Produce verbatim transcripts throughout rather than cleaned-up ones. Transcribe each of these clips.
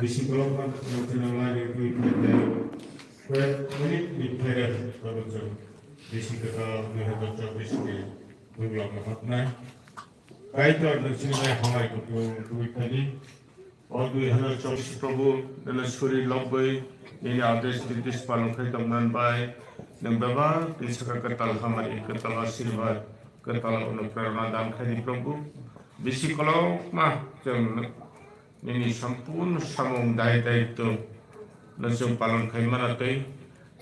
Bisi kolokma nokni nalai ni twi twi tei koi minute ni phairang tabuk chwng bisi kwtal dui hazar chobbish ni bwlwkno hapnai. Kaitor nwng chini bai hambai kutung twi thani. O dui hazar chobbish Prabhu, nini suri lobwi, nini adesh nirdesh palon khai tongmani bai, nwng bebak tini saka kwtal hamari, kwtal asirwad, kwtal onuprerona dan khai di Prabhu. Bisi kolokma chwng nini sampurno samung dai daitw no chwng palon khai mana twi.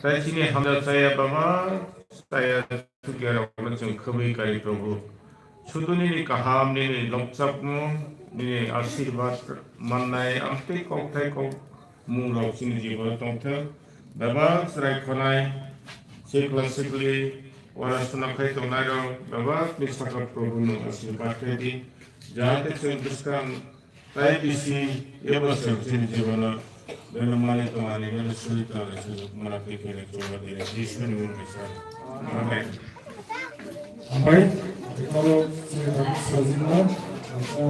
Tai chini hamya chaya baba, chaya Sugiarokno chwng khwbwi kari Prabhu. Sudu nini kaham, nini lobjakmung, nini asirwad mannai amtwi kokthai kok mungrok chini jibono tongthwng. Bebak chwrai khonai, sikla sikli, ora suna khai tongnairok, bebak ni saka Prabhu nwng asirwad khai di. Jahate chwng bwskang tai bisi eba chwng chini jibono beno mani tongani beno suri tongani sujuk mana twi khe chwng dini Jisuni mung bai sa. Amen. Hambai, tei koro sini bagi sajinna, asa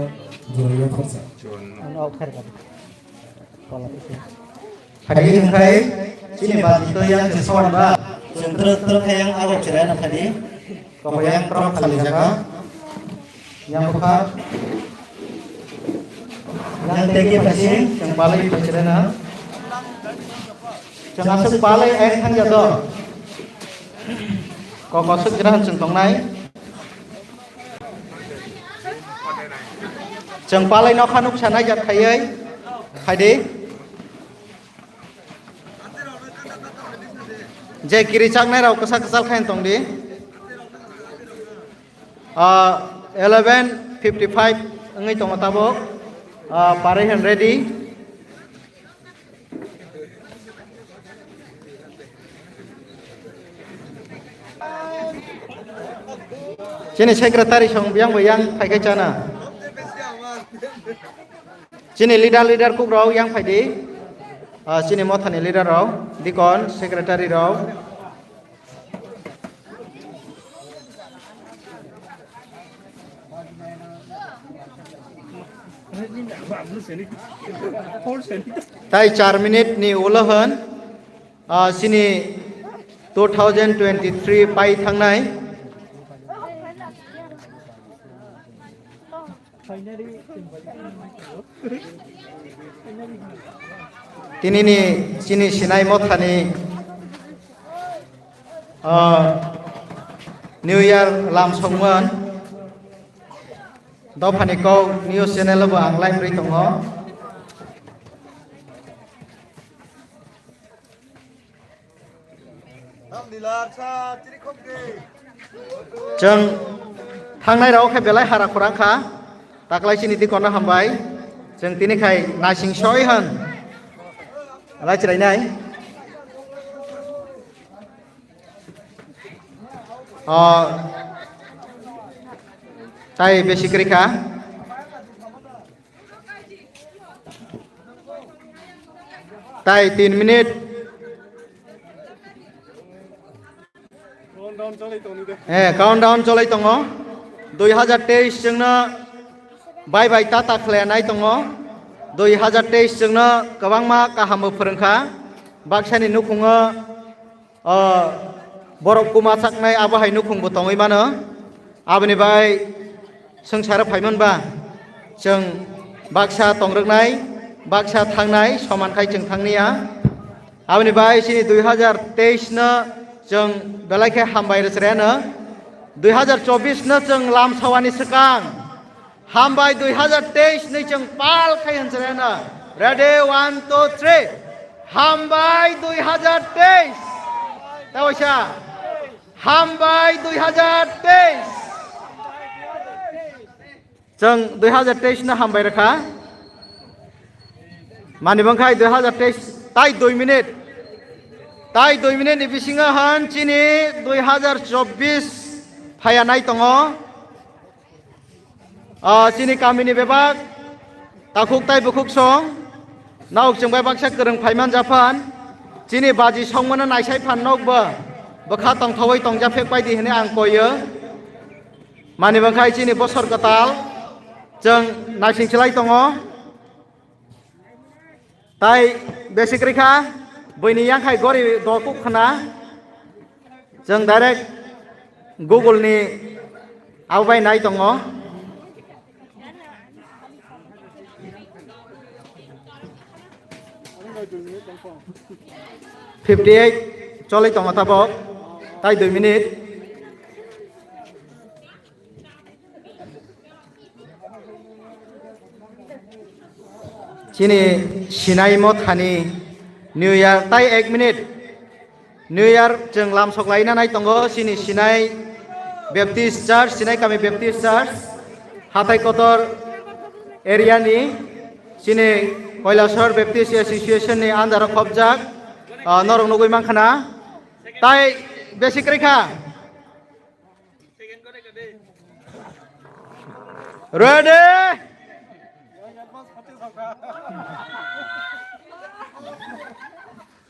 jorya khorsa. Phagi hwnkhe chini bati to yang se sowan ba, chwng twrwk twrwk khe yang agok chwrai na phadi. Koko yang prok khali jaga. Yang bwkha. Yang teki phasi, yang balai phasirena. Chwng aswk balai ek thang jato. Koko aswk jera chwng tongnai. Chwng balai nokha nuksa naijak khaiwi. Khaidi. Je kiri chaknai rok kwsa kwchal khain tong di. Ah, eleven fifty five wngwi tongo tabuk. Ah, pare hwn ready. Chini secretary song biyang bo yang phai khe chana. Chini leader, leader kuk rok yang phai di. Ah, chini mothani leader rok, deacon, secretary rok. Tai char minute ni ulo hwn, ah, chini two thousand twenty-three pai thangnai. Tinini chini sinai mothani, ah, New Year lam songmon. Dophani kok news channel bo ang live ri tongo. Chwng thangnai rok khe belai hara khorang kha. Taklai chini deacon no hambai. Chwng tini khai naising soi hwn. Lai chwrainai. O, tai besi kwrwi kha. Tai tin minute. Eh, countdown cholai tongo. Dui hazar teis chwngno bye bye tata khlainai tongo. Dui hazar teis chwngno kwbangma kaham bo phwrwngkha. Baksani nukhungo O, borok kuma saknai abo hai nukhung bo tongwi mano. Aboni bai swngcharo phaimani ba chwng baksa tongrwknai, baksa thangnai, soman khai chwng thangniya. Aboni bai chini dui hazar teis no chwng belai khe hambai rwchwreno. Dui hazar chobbish no chwng lamsawani swkang Hambai dui hazar teis ni chwng pal khai hwnchwreno. Ready, one, two, three. Hambai dui hazar teis. Tawaisa. Hambai dui hazar teis. Chwng dui hazar teis no hambai rwkha. Mani bangkhai dui hazar teis tai dui minute. Tai dui minute ni bisingo hwn chini dui hazar chobbish phaiya nai tongo. Ah, chini kamini bebak takhuk tai bukhuk song, nauk chwng bai baksa kwrwng phaiman japhan, chini baji songmano naisai phan nokbo bwkha tongthawi tongjaphek baidi hwnwi ang koio. Mani bangkhai chini bosor kwtal chwng naising chlai tongo. Tai besi kwrwi kha, buini yang khai gori do kuk khna. Chwng direct Google ni abo bai nai tongo. Fifty eight cholwi tongo tabok, tai dui minute. Chini Sinai Mothani New Year tai ek minute. New Year chwng lam sok laina nai tongo chini Sinai Baptist Church, Sinai Kami Baptist Church, Hatai Kotor area ni chini Kailasor Baptist Association ni under o khopjak, ah, norok nugwi mankha na. Tai besi kwrwi kha. Ready?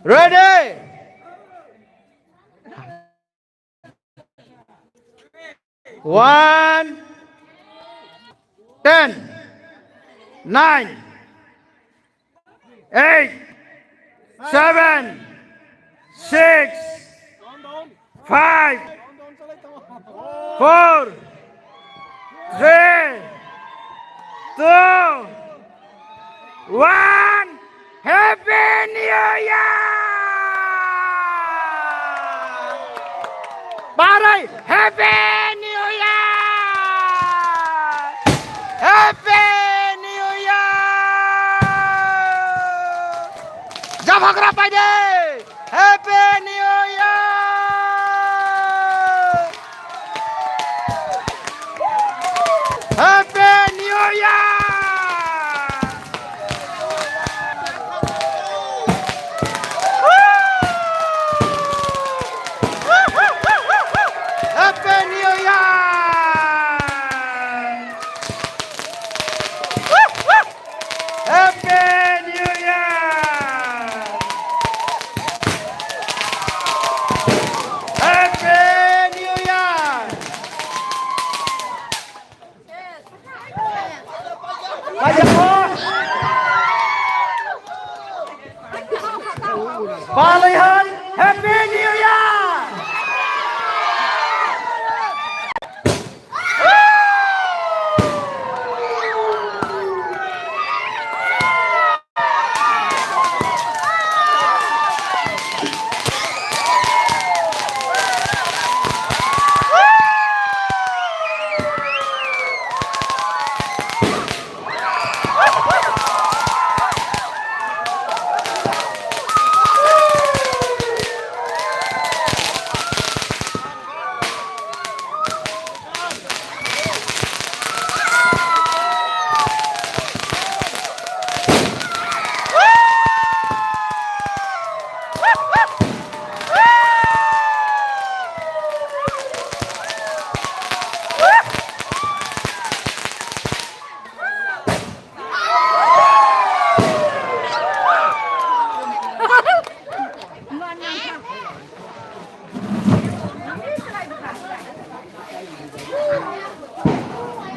Ready? One, ten, nine, eight, seven, six, five, four, three, two, one. Happy New Year! Barai, Happy New Year! Happy New Year! Jabagra paide! Happy New Year! Happy New Year! Happy New Year! Happy New Year! Happy New Year! Kaya mo? Palaihan, Happy New Year!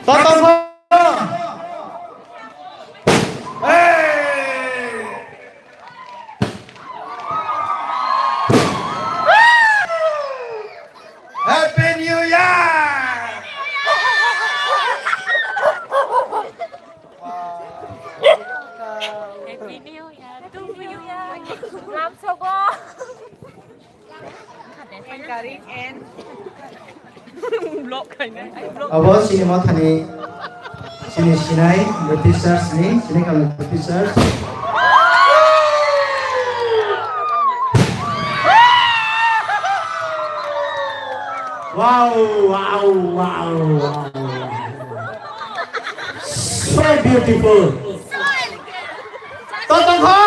Totong. Hey! Happy New Year! Happy New Year to you. Lam sogo. Abo chini mothani chini Sinai Baptist Church ni, Sinai Kami Baptist Church. Wow, wow, wow, wow. So beautiful. Totong kho.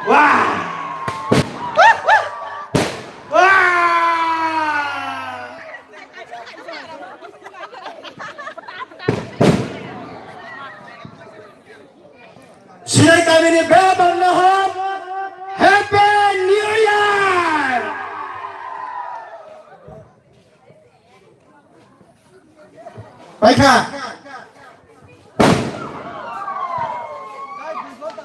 Wah! Wah! Sinai kamini bebak no hok Happy New Year! Paikha.